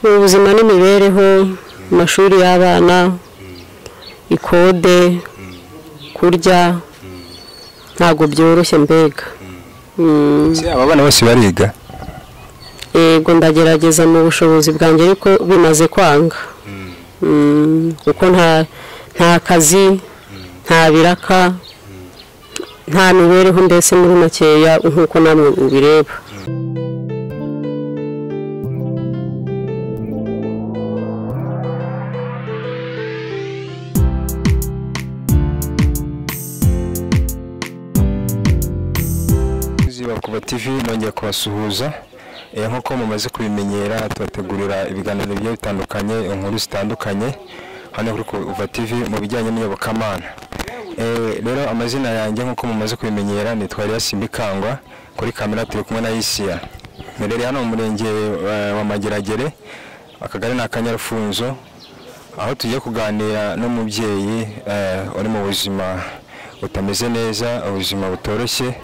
Ubuzima n'imibereho, amashuri y'abana, ikode, kurya, ntabwo byoroshye mbega. Aba bana bose bariga? Yego, ndagerageza mu bushobozi bwanjye ariko bimaze kwanga. Kuko nta kazi, nta biraka, nta mibereho mbese muri makeya nk'uko namwe ubireba. Kuva TV nongeye kubasuhuza, nk'uko mumaze kubimenyera tubategurira ibiganiro bigiye bitandukanye, inkuru zitandukanye hano kuri Kuva TV mu bijyanye n'iyobokamana. Rero amazina yanjye nk'uko mumaze kubimenyera nitwa Elias Simbikangwa, kuri kamera turi kumwe na Isiya. Mperereye hano mu murenge wa Mageragere, akagari ni Akanyarufunzo, aho tugiye kuganira n'umubyeyi uri mu buzima butameze neza, ubuzima butoroshye.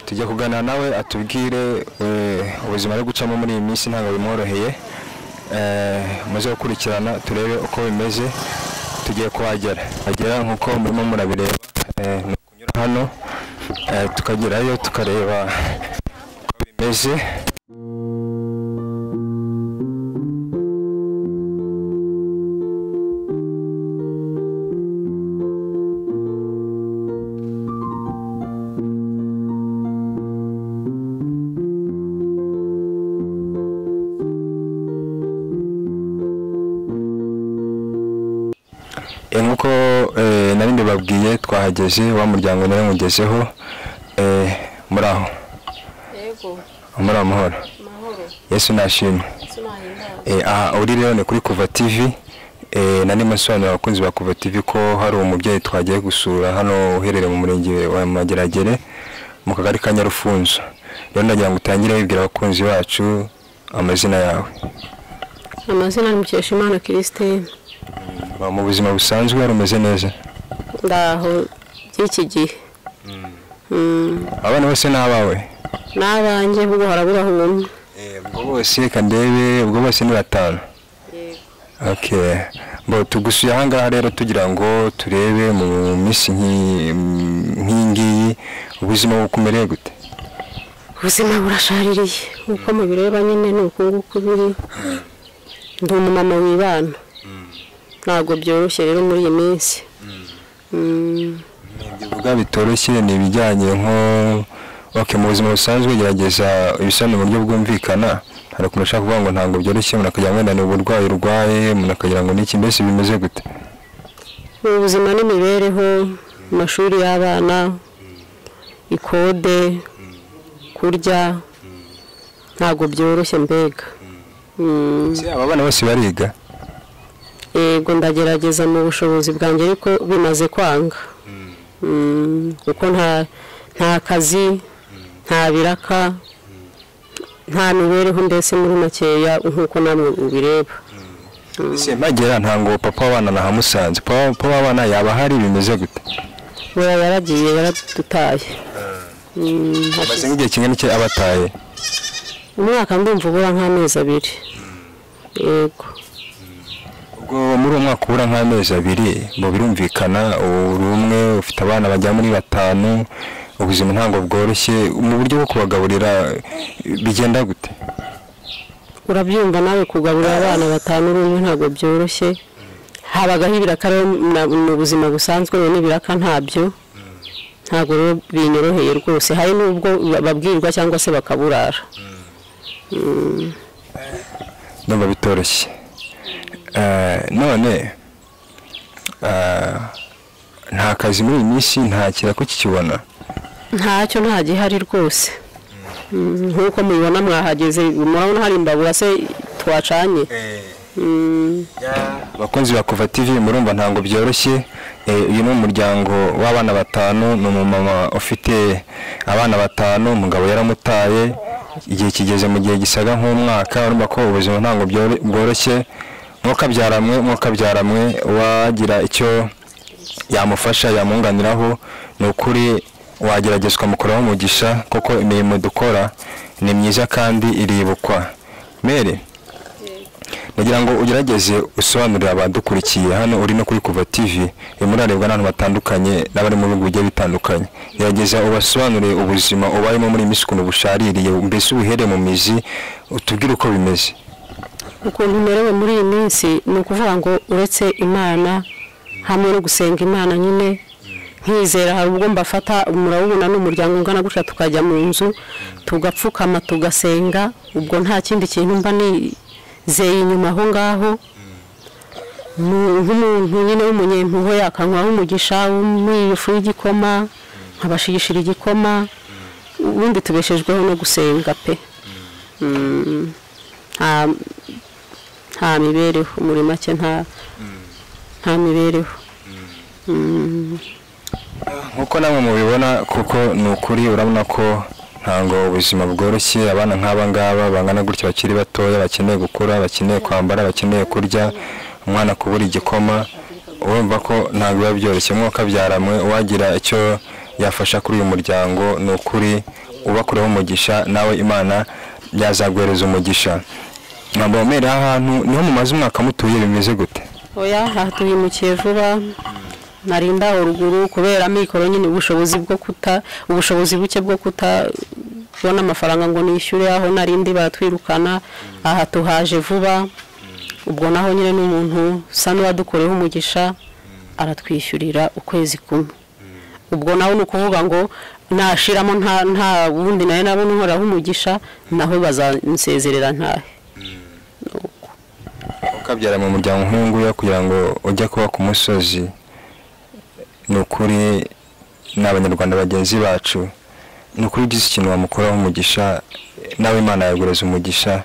Tujya kuganira nawe atubwire ubuzima ari gucamo muri iyi minsi ntabwo bimworoheye. Muze gukurikirana turebe uko bimeze. Tugiye kuhagera agera nk'uko murimo murabireba, ni ukunyura hano tukagerayo tukareba uko bimeze. Nk'uko nari mbibabwiye twahageze, wa muryango nawe mugezeho. Muri aho? Yego. Muri amahoro. Yesu nashimwe. Aha uri rero ni kuri Kuva TV. Nari musobanurira abakunzi ba Kuva TV ko hari umubyeyi twagiye gusura hano uherereye mu murenge wa Mageragere mu kagari ka Nyarufunzo. Rero ndagira ngo utangire wibwira abakunzi bacu amazina yawe. Amazina ni Mukeshimana Christine. Mu buzima busanzwe wari umeze neza? Ndaho by'iki gihe. Abana bose ni abawe? Ni abanjye, ubwo haraburaho umwe. Ubwo bose reka ndebe, ubwo bose ni batanu. Okay. Bo tugusuye aha ngaha rero tugira ngo turebe mu minsi nk'iyi ngiyi ubuzima bukumereye gute? Ubuzima burashaririye nk'uko mubireba nyine, ni uku nguku biri. Ndi umumama wibana, ntabwo byoroshye rero muri iyi minsi. Ibyo uvuga bitoroshye ni ibijyanye nko okay, mu buzima busanzwe gerageza ibisobanuro mu buryo bwumvikana. Hari ukuntu ushaka kuvuga ngo ntabwo byoroshye, umuntu akagira ngo wenda ni uburwayi urwaye, umuntu akagira ngo ni iki, mbese bimeze gute? Ubuzima n'imibereho, amashuri y'abana, ikode, kurya, ntabwo byoroshye mbega. Aba bana bose bariga? Yego, ndagerageza mu bushobozi bwanjye ariko bimaze kwanga. Kuko nta kazi, nta biraka, nta mibereho mbese muri makeya nk'uko namwe ubireba. Ese mpagera ntango papa w'abana nahamusanze, papa w'abana yaba ahari bimeze gute? We yaragiye, yaradutaye. Amaze nk'igihe kingana iki abataye? Umwaka ndumva ubura nk'amezi abiri. Yego. Ubwo muri uwo mwaka ubura nk'amezi abiri, ngo birumvikana uri umwe ufite abana bajya muri batanu, ubuzima ntabwo bworoshye, mu buryo bwo kubagaburira bigenda gute? Urabyumva nawe, kugaburira abana batanu uri umwe ntabwo byoroshye. Habagaho ibiraka mu buzima busanzwe, none ibiraka ntabyo, ntabwo rero binyoroheye rwose. Hari n'ubwo babwirwa cyangwa se bakaburara. Ndumva bitoroshye. None nta kazi muri iyi minsi, nta kirako kikibona? Ntacyo, nta gihari rwose. Nk'uko mubibona mwahageze, murabona hari imbabura se twacanye. Abakunzi ba Kuva TV murumva ntabwo byoroshye. Uyu ni umuryango w'abana batanu, ni umumama ufite abana batanu, umugabo yaramutaye, igihe kigeze mu gihe gisaga nk'umwaka. Urumva ko ubuzima ntabwo bworoshye. Mwokabyaramwe wagira icyo yamufasha yamwunganiraho, ni ukuri wagerageza ukamukoraho umugisha, kuko imirimo dukora ni myiza kandi iribukwa. Mere, Ndagira ngo ugerageze usobanurire abadukurikiye hano uri no kuri Kuva TV, murarebwa n'abantu batandukanye n'abari mu bihugu bigiye bitandukanye. Gerageza ubasobanurire ubuzima ubayemo muri iyi minsi ukuntu bushaririye, mbese ubuhere mu mizi, utubwire uko bimeze. Ukuntu merewe muri iyi minsi ni ukuvuga ngo uretse Imana hamwe no gusenga Imana nyine nkizera, hari ubwo mbafata murawubona n'umuryango ungana gutya tukajya mu nzu tugapfukama tugasenga, ubwo nta kindi kintu mba nizeye inyuma aho ngaho. Nk'umuntu nyine w'umunyempuhwe yakanywaho umugisha w'ifu y'igikoma, nkabashigishira igikoma, ubundi tubeshejweho no gusenga pe. Nta mibereho muri make, nta mibereho. Nkuko namwe mubibona, kuko ni ukuri urabona ko ntango ubuzima bworoshye. Abana nk'aba ngaba bangana gutya bakiri batoya, bakeneye gukura, bakeneye kwambara, bakeneye kurya, umwana kubura igikoma, urumva ko ntabwo biba byoroshye. Mwuka byaramwe uwagira icyo yafasha kuri uyu muryango, ni ukuri ubakureho umugisha, nawe Imana yazaguhereza umugisha. Ntabwo wemera ahantu niho mumaze umwaka mutuye, bimeze gute? Oya, aha tuhimukiye vuba, narinda ruguru kubera amikoro nyine, ubushobozi bwo kuta ubushobozi buke bwo kutabona amafaranga ngo nishyure aho narindi baratwirukana. Aha tuhaje vuba, ubwo naho nyine n'umuntu usa n'uwadukoreho umugisha aratwishyurira ukwezi kumwe. Ubwo naho ni ukuvuga ngo nashiramo nta wundi nawe nabona unkoraho umugisha, naho bazansezerera ntahe. Ukabyara mu muryango nk'uyu nguyu kugira ngo ujye kuba ku musozi, ni ukuri ni abanyarwanda bagenzi bacu, ni ukuri ugize ikintu wamukoraho umugisha, nawe Imana yagureza umugisha.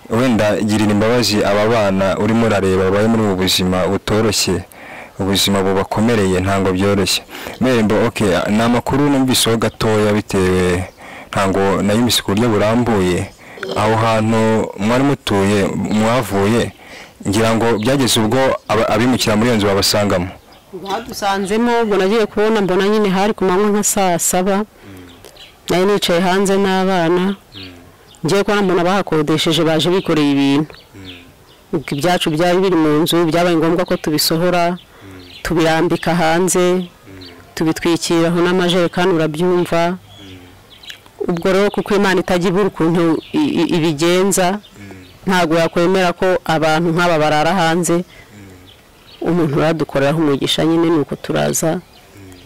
Wenda girira imbabazi aba bana urimo urareba babaye muri ubu buzima butoroshye, ubuzima bubakomereye, ntabwo byoroshye. Merembo, okay, ni amakuru numviseho gatoya bitewe ntabwo nayumvise ku buryo burambuye. Aho hantu mwari mutuye mwavuye, ngira ngo byageze ubwo abimukira muri iyo nzu babasangamo? Badusanzemo. Ubwo nagiye kubona mbona nyine hari ku manywa nka saa 7, nari nicaye hanze n'abana, ngiye kubona mbona bahakodesheje baje bikoreye ibintu. Ubwo ibyacu byari biri mu nzu, byabaye ngombwa ko tubisohora, tubirambika hanze, tubitwikiraho n'amajerekani, urabyumva. Ubwo rero kuko Imana itajya ibura ukuntu ibigenza, ntabwo yakwemera ko abantu nk'aba barara hanze. Umuntu uradukoreraho umugisha nyine, nuko turaza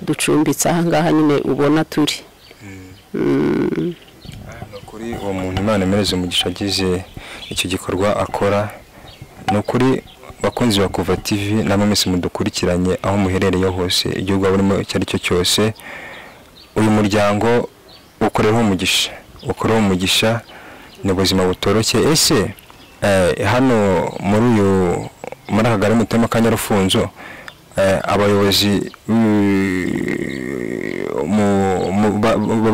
ducumbitse aha ngaha nyine ubona turi. Kuri uwo muntu Imana imereze umugisha agize icyo gikorwa akora. Ni ukuri bakunzi ba Kuva TV namwe mwese mudukurikiranye aho muherereye hose, igihugu burimo icyo ari cyo cyose, uyu muryango ukoreho umugisha, ukoreho umugisha, ni ubuzima butoroshye. Ese hano muri uyu muri akagari mutema ka Nyarufunzo, abayobozi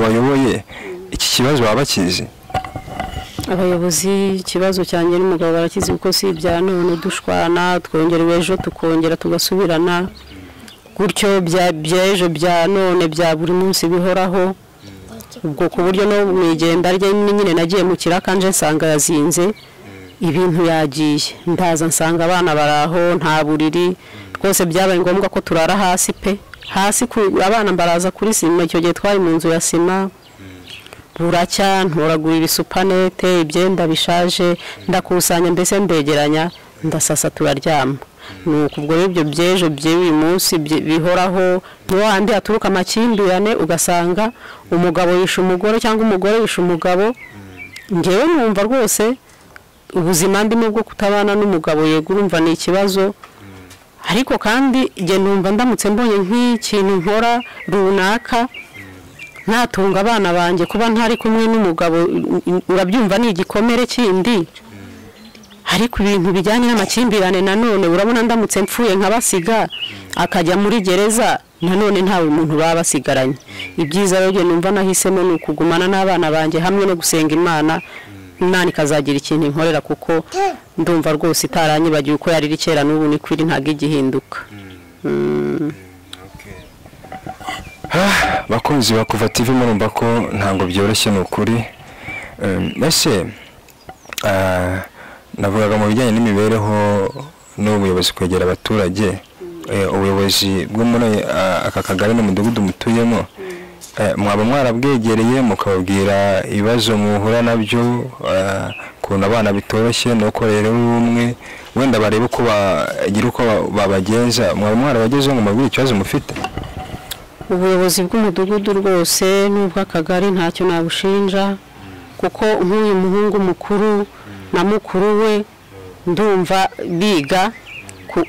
bayoboye iki kibazo baba bakizi? Abayobozi ikibazo cyanjye n'umugabo barakizi, kuko si ibya none dushwana, twongera ejo tukongera tugasubirana gutyo, by'ejo bya none bya buri munsi bihoraho. Ubwo ku buryo no mu igenda rye nyine nagiye mu kiraka nje nsanga yazinze ibintu yagiye, ndaza nsanga abana baraho nta buriri, rwose byabaye ngombwa ko turara hasi pe, hasi abana mbaraza kuri sima. Icyo gihe twari mu nzu ya sima, buracya ntoragura ibisupanete, ibyenda bishaje ndakusanya, mbese mbegeranya ndasasa turaryama. Nuko ubwo ibyo by'ejo by'uyu munsi bihoraho, niho handi haturuka amakimbirane, ugasanga umugabo yishe umugore cyangwa umugore yishe umugabo. Ngewe numva rwose ubuzima ndimo bwo kutabana n'umugabo, yego urumva ni ikibazo, ariko kandi njye numva ndamutse mbonye nk'ikintu nkora runaka natunga abana banjye, kuba ntari kumwe n'umugabo urabyumva ni igikomere kindi. Ariko ibintu bijyanye n'amakimbirane nanone urabona ndamutse mpfuye nkabasiga akajya muri gereza, nanone ntawe umuntu baba basigaranye. Ibyiza rero numva nahisemo ni ukugumana n'abana banjye hamwe no gusenga Imana, Imana ikazagira ikintu inkorera, kuko ndumva rwose itaranyibagiwe uko yari iri kera n'ubu ni kwiri, ntago igihinduka. Bakunzi ba Kuva TV murumva ko ntabwo byoroshye, ni ukuri. Ese Navugaga mu bijyanye n'imibereho n'ubuyobozi kwegera abaturage, ubuyobozi bwo muri aka kagari n'umudugudu mutuyemo, mwaba mwarabwegereye mukababwira ibibazo muhura nabyo, ukuntu abana bitoroshye nuko rero umwe wenda barebe uko bagira uko babagenza, mwaba mwarabagezeho ngo mubabwire ikibazo mufite? Ubuyobozi bw'umudugudu rwose n'ubw'akagari ntacyo nabushinja, kuko nk'uyu muhungu mukuru na mukuru we ndumva biga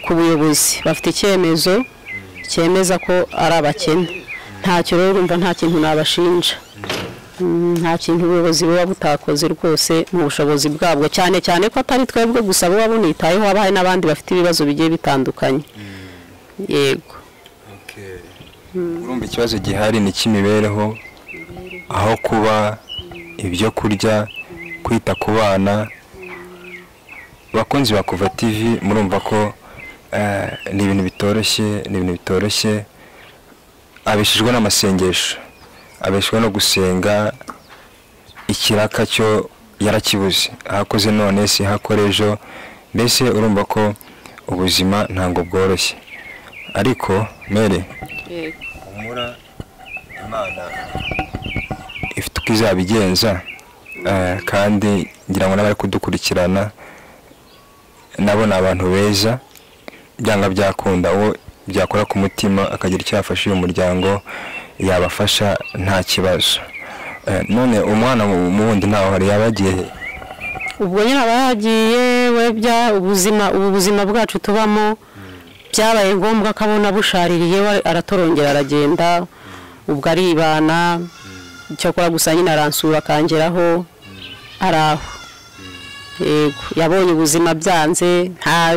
ku buyobozi, bafite icyemezo cyemeza ko ari abakene. Ntacyo rero urumva nta kintu nabashinja, nta kintu ubuyobozi buba butakoze rwose mu bushobozi bwabwo, cyane cyane ko atari twebwe gusa buba bunitayeho, haba hari n'abandi bafite ibibazo bigiye bitandukanye. Yego. Urumva ikibazo gihari ni cy'imibereho, aho kuba, ibyo kurya, kwita ku bana. Bakunzi ba Kuva TV, murumva ko ni ibintu bitoroshye, ni ibintu bitoroshye. Abeshejwe n'amasengesho, abeshejwe no gusenga, ikiraka cyo yarakibuze, ahakoze none si hakora ejo, mbese urumva ko ubuzima ntabwo bworoshye. Ariko mere umura Imana ifite uko izabigenza, kandi ngira ngo n'abari kudukurikirana nabo ni abantu beza, byanga byakunda uwo byakora ku mutima akagira icyo yafasha uyu muryango yabafasha nta kibazo. None umwana mu wundi ntaho hari yabagiye he? Ubwo nyine aba yagiye we, bya ubuzima, ubu buzima bwacu tubamo byabaye ngombwa ko abona bushaririye, we aratorongera aragenda, ubwo aribana. Cyakora gusa nyine aransura akangeraho, araho. Yego, yabonye ubuzima byanze, nta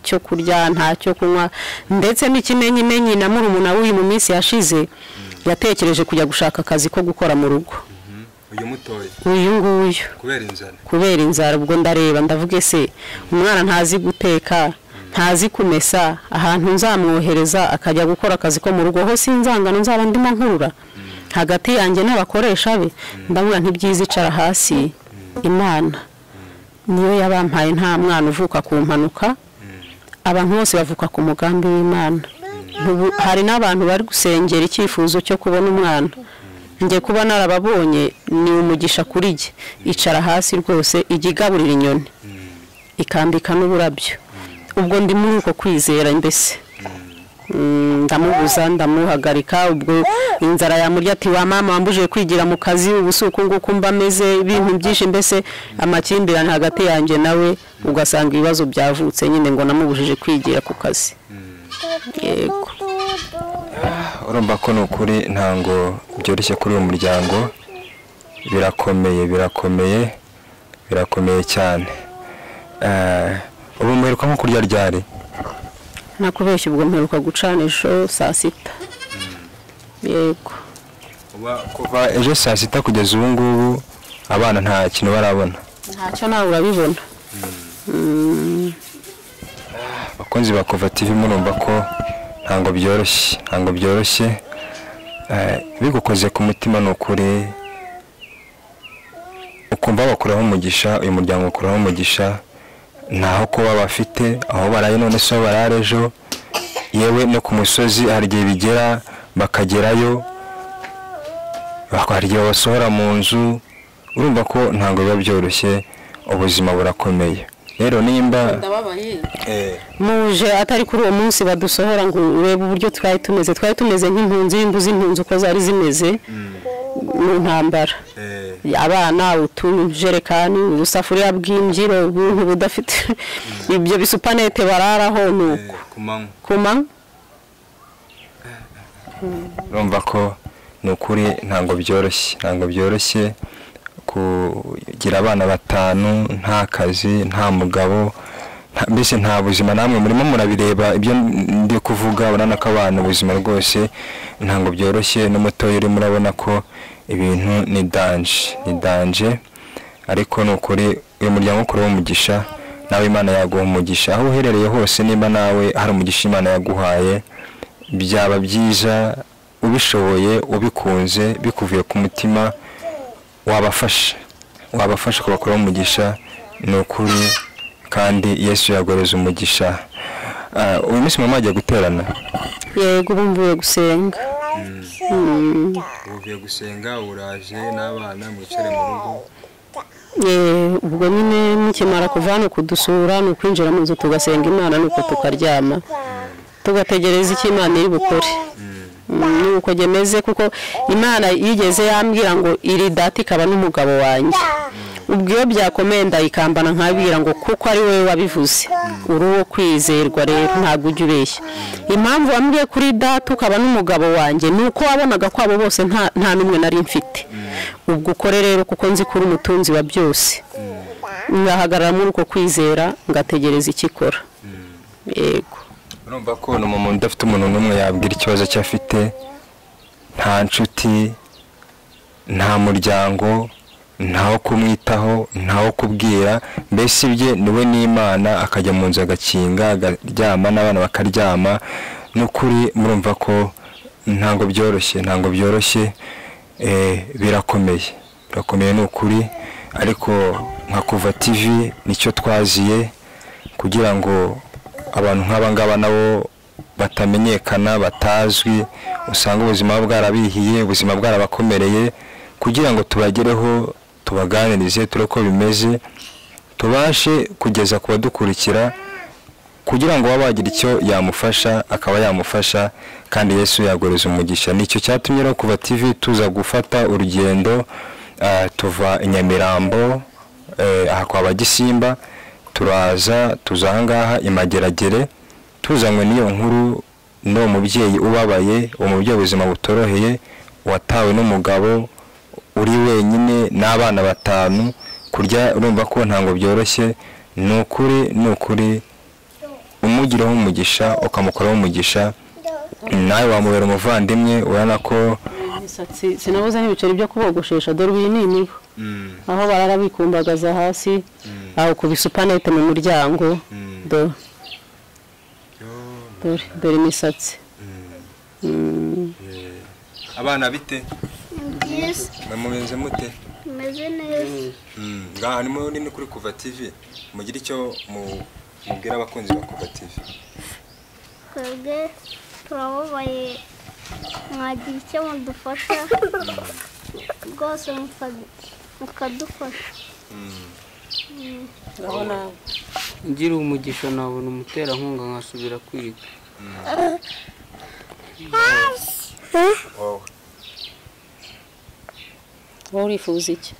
cyo kurya, nta cyo kunywa, ndetse n'ikimenyimenyi na murumuna w'uyu mu minsi yashize yatekereje kujya gushaka akazi ko gukora mu rugo. Uyu mutoya? Uyu nguyu. Kubera inzara? Kubera inzara. Ubwo ndareba ndavuge se umwana ntazi guteka, ntazi kumesa, ahantu nzamwohereza akajya gukora akazi ko mu rugo ho sinzangano nzaba ndimo nkurura hagati yanjye n'abakoresha be. Ndavuga ntibyiza, icara hasi, Imana niyo yabampaye, nta mwana uvuka ku mpanuka, abantu bose bavuka ku mugambi w'Imana. Hari n'abantu bari gusengera icyifuzo cyo kubona umwana, njye kuba narababonye ni umugisha kuri jye. Icara hasi rwose, ijya igaburira inyoni ikambika n'uburabyo. Ubwo ndi muri uko kwizera mbese. Ndamubuza, ndamuhagarika. Ubwo inzara yamurya ati wa mama wambujije kwigira mu kazi, ubu si uku nguku mba meze, ibintu byinshi mbese, amakimbirane hagati yanjye nawe, ugasanga ibibazo byavutse nyine ngo namubujije kwigira ku kazi. Yego. Urumva ko ni ukuri ntabwo byoroshye kuri uyu muryango, birakomeye, birakomeye, birakomeye cyane. Ubu muheruka nko kurya ryari? Nakubeshya, ubwo mperuka gucana ejo saa 6. Yego. Kuva ejo saa 6 kugeza ubu ngubu abana nta kintu barabona? Ntacyo, nawe urabibona. Abakunzi ba Kuva TV, murumva ko ntabwo byoroshye, ntabwo byoroshye. Bigukoze ku mutima ni ukuri, ukumva bakuraho umugisha, uyu muryango ukuraho umugisha. Ntaho kuba bafite, aho baraye none se barara ejo, yewe no ku musozi hari igihe bigera bakagerayo, hari igihe basohora mu nzu. Urumva ko ntabwo biba byoroshye, ubuzima burakomeye. Rero nimba muje atari kuri uwo munsi badusohora ngo urebe uburyo twari tumeze, twari tumeze nk'impunzi, imbuzi, impunzi uko zari zimeze mu ntambara. Abana, utujerekani, ubusafuriya bw'imbyiro, ubuntu budafite ibyo bisupanete bararaho nuko ku manywa. Urumva ko ni ukuri ntabwo byoroshye, ntabwo byoroshye kugira abana 5 nta kazi, nta mugabo, mbese nta buzima. Namwe murimo murabireba ibyo ndi kuvuga, urabona ko abana ubuzima rwose ntabwo byoroshye, n'umutoya urimo urabona ko ibintu ni danje, ni danje. Ariko ni ukuri uyu muryango ukuraho umugisha, nawe Imana yaguha umugisha aho uherereye hose. Nimba nawe hari umugisha Imana yaguhaye, byaba byiza ubishoboye, ubikunze, bikuvuye ku mutima, wabafasha, wabafasha kubakuraho umugisha. Ni ukuri Kandi Yesu yagoreza umugisha. Uyu munsi mama agiye guterana. Yego, ubu mvuye gusenga. Uvuye gusenga uraje n'abana mwicare mu rugo. Ubwo nyine mukimara kuva hano kudusura ni ukwinjira mu nzu tugasenga Imana, nuko tukaryama tugategereza icyo Imana iri bukore. Nuko gemeze, kuko Imana yigeze yambwira ngo iri data ikaba n'umugabo wanjye. Ubwo iyo byakomeye ndayikambana nkabwira ngo kuko ari wowe wabivuze, uri uwo kwizerwa, rero ntabwo ujya ubeshya. Impamvu wambwiye kuri data ukaba n'umugabo wanjye ni uko wabonaga ko abo bose nta n'umwe nari mfite. Ubwo ukore rero, kuko nzi ko uri umutunzi wa byose. Ngahagarara muri uko kwizera ngategereza icyo ikora. Yego. Urumva ko ni umuntu udafite umuntu n'umwe yabwira ikibazo cye afite, nta nshuti, nta muryango, ntawo kumwitaho, ntawo kubwira, mbese ibye niwe n'Imana, akajya mu nzu agakinga akaryama n'abana bakaryama. N'ukuri murumva ko ntabwo byoroshye, ntabwo byoroshye, birakomeye, birakomeye ni ukuri. Ariko nka Kuva TV nicyo twaziye, kugira ngo abantu nk'aba ngaba nabo batamenyekana, batazwi, usanga ubuzima bwarabihiye, ubuzima bwarabakomereye, kugira ngo tubagereho, tubaganirize, turebe uko bimeze, tubashe kugeza ku badukurikira, kugira ngo bagira icyo yamufasha akaba yamufasha, kandi Yesu yagoreza umugisha. Nicyo cyatumye rero Kuva TV tuza gufata urugendo, tuva i Nyamirambo, aha kwa Bagisimba, turaza tuza aha ngaha i Mageragere, tuzanywe n'iyo nkuru n'uwo mubyeyi ubabaye, uwo mubyeyi ubuzima butoroheye, watawe n'umugabo uri wenyine n'abana 5, kurya urumva ko ntabwo byoroshye. Ni ukuri, ni ukuri, umugiraho umugisha ukamukoraho umugisha, nawe wamubera umuvandimwe. Urabona ko imisatsi sinabuze n'ibiceri byo kubogoshesha, dore ubu ni imibu aho barara bikumbagaza hasi, aho ku bisupanete mu muryango, dore imisatsi. Abana bite? Mumeze mute? Meze neza. Ngaha ni muri ni kuri Kuva TV, mugire icyo mubwira abakunzi ba Kuva TV. Twebwe turababaye, mwagira icyo mudufasha rwose, mukadufasha. Ngira umugisha nabona umuterankunga nkasubira kwiga. Wowe urifuza iki?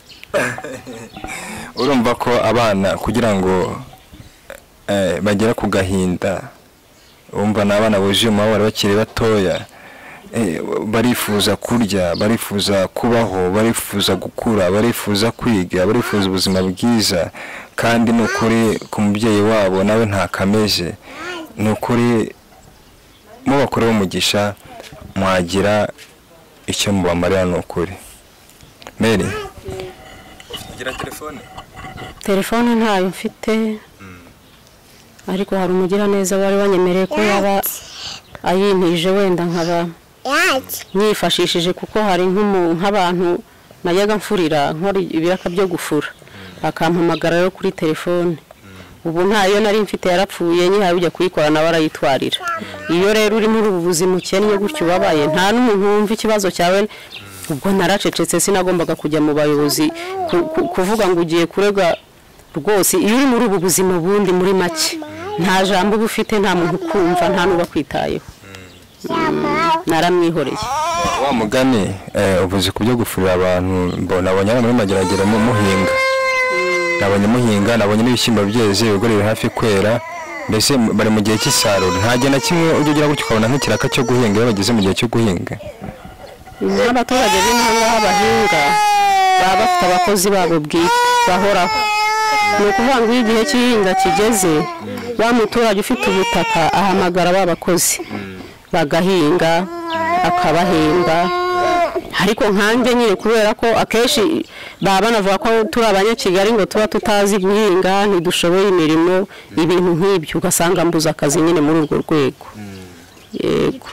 Urumva ko abana kugira ngo bagera ku gahinda, urumva n'abana buzuye umubabaro bakiri batoya, barifuza kurya, barifuza kubaho, barifuza gukura, barifuza kwiga, barifuza ubuzima bwiza. Kandi ni ukuri ku mubyeyi wabo nawe ntakameze. Ni ukuri mubakoreho umugisha, mwagira icyo mubamarira, ni ukuri. Mary, ugira telefone? Telefone ntayo mfite, ariko hari umugiraneza wari wanyemereye ko yaba ayintije, wenda nkaba nifashishije, kuko hari nk'abantu najyaga mfurira nkora ibiraka byo gufura, bakampamagara rero kuri telefone. Ubu ntayo nari mfite yarapfuye, nyihaye ujya kuyikora nawe arayitwarira. Iyo rero uri muri ubu buzima ukennye gutyo ubabaye, nta n'umuntu wumva ikibazo cyawe. Ubwo naracecetse, sinagombaga kujya mu bayobozi kuvuga ngo ugiye kurega. Rwose iyo uri muri ubu buzima bundi muri make, nta jambo uba ufite, nta muntu ukumva, nta n'uba kwitayeho. Naramwihoreye. Wa mugani uvuze ku byo gufurira abantu, mbona abonye muri Mageragere muhinga, nabonye muhinga, nabonye n'ibishyimbo byeze, ibigori biri hafi kwera, mbese bari mu gihe cy'isarura. Nta gihe na kimwe ujya ugira gutyo ukabona nk'ikiraka cyo guhinga iyo bageze mu gihe cyo guhinga. N'abaturage b'inaha bahinga baba bafite abakozi babo bwite bahoraho. Ni ukuvuga ngo iyo igihe cy'ihinga kigeze, wa muturage ufite ubutaka ahamagara ba bakozi bagahinga, akabahemba. Ariko nkanjye nyine kubera ko akenshi baba banavuga ko turi abanyakigali ngo tuba tutazi guhinga, ntidushoboye imirimo, ibintu nk'ibyo, ugasanga mbuze akazi nyine muri urwo rwego. Yego.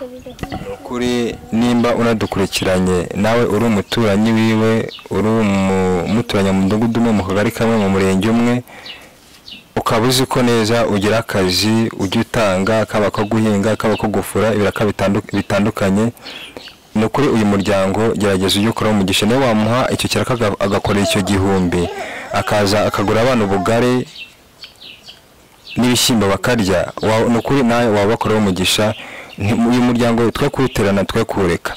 Kuri nimba unadukurikiranye nawe uri umuturanyi wiwe, uri umuturanyi mu mudugudu umwe, mu kagari kamwe, mu murenge umwe, Ukaba uzi ko neza ugira akazi ujya utanga, kaba ko guhinga, kaba ko gufura, ibiraka bitandukanye. Ni ukuri uyu muryango gerageza ujye ukora umugisha, niyo wamuha icyo kiraka agakorera icyo gihumbi, akaza akagura abana ubugari n'ibishyimbo bakarya, ni ukuri nawe wabakoraho umugisha. Uyu muryango twe kuwuterana, twe kuwureka.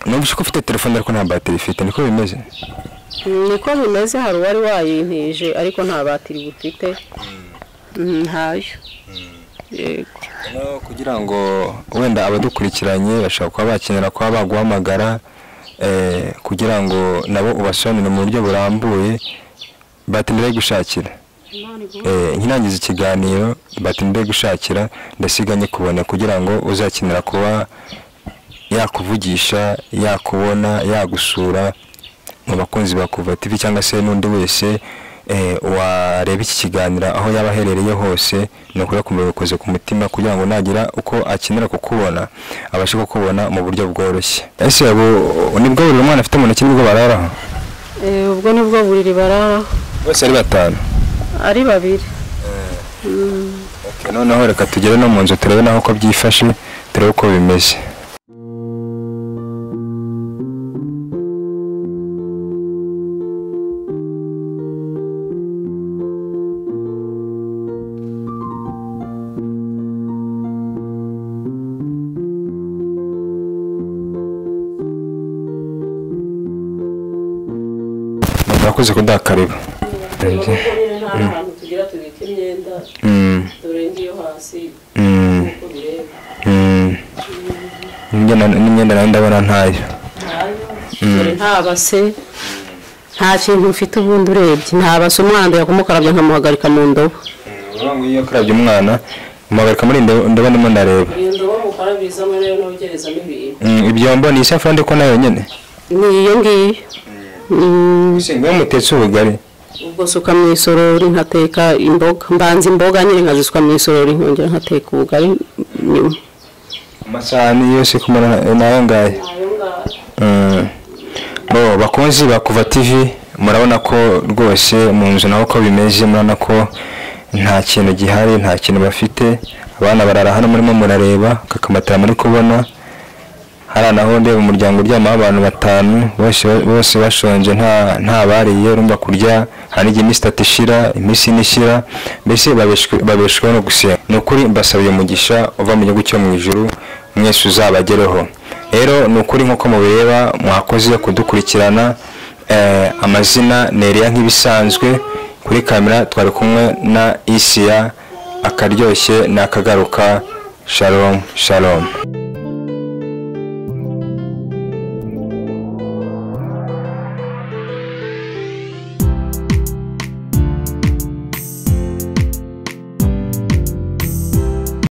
Numvise ko ufite telefone ariko nta batiri ifite, niko bimeze? Niko bimeze, hari uwari wayintije ariko nta batiri bufite, ntayo. Yego. Kugira ngo wenda abadukurikiranye bashobora kuba bakenera kuba baguhamagara, kugira ngo nabo ubasobanurire mu buryo burambuye, batiri gushakira. Nkirangiza ikiganiro batinde gushakira, ndasiga nyikubone kugira ngo uzakenera kuba yakuvugisha, yakubona, yagusura mu bakunzi ba Kuva TV cyangwa se n'undi wese wareba iki kiganiro aho yaba aherereye hose, ni ukuri kumubikoze ku mutima kugira ngo nagira uko akenera kukubona abashe kukubona mu buryo bworoshye. Ese abo nibwo buri mwana afite mu ntoki nibwo bararaho? Ubwo nibwo buriri bararaho. Bose ari batanu? Ari babiri. Okay, noneho reka tugere no mu nzu turebe naho uko byifashe, turebe uko bimeze. Murakoze kuduha karibu. Ahantu tugira tubika imyenda, dore ngiyo hasi uko bireba. N'imyenda nayo ndabona ntayo. Dore nta base, nta kintu mfite ubundi urebye, nta base. Umwana yakumukarabya nkamuhagarika mu ndobo. Urangwa iyo akarabye umwana umuhagarika muri ndobo ndimo ndareba. Iyo ndobo mukarabizamo rero nogerezamo ibintu. Ibyombo ni isafuriya ndiko nayo nyene? Ni iyo ngiyo. Ese ngo mutetse ubugari? Ubwo suka mu isorori nkateka imboga, mbanza imboga nyine nkazisuka mu isorori nkongera nkateka ubugari nyuma. Amasahani yose kumara nayo ngayo. Bo bakunzi ba Kuva TV, murabona ko rwose mu nzu naho ko bimeze, murabona ko nta kintu gihari, nta kintu bafite. Abana barara hano murimo murareba, kakamatara muri kubona. Hari naho ndeba umuryango uryamaho abantu batanu bose bashonje, nta bariye, urumva kurya hari igihe iminsi itatu ishira, iminsi ine ishira, mbese babeshweho no gusenga. Ni ukuri mbasabiye umugisha uva mu gihugu cyo mu ijuru, mwese uzabagereho. Rero ni ukuri nk'uko mubireba, mwakoze kudukurikirana. Amazina ni Eliya nk'ibisanzwe, kuri kamera twari kumwe na Isiya, akaryoshye n'akagaruka. Shalom shalom.